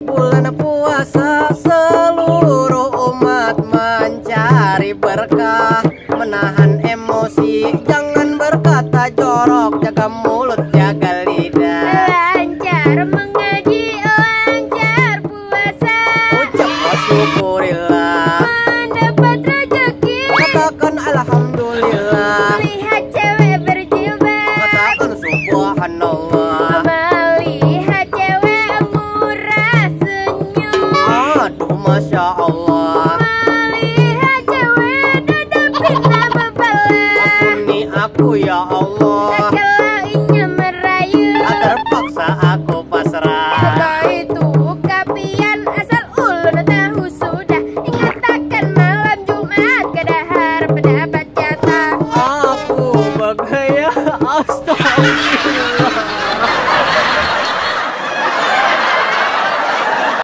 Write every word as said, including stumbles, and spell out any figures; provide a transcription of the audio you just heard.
Bulan puasa seluruh umat mencari berkah, menahan emosi, jangan berkata jorok, jaga mulut, jaga lidah. Lancar mengaji, lancar puasa. Ucap syukurillah, Mendapat rezeki. Katakan alhamdulillah, Lihat cewek berjilbab. Katakan subhanallah, Melihat cewek murah senyum. Aduh masya Allah.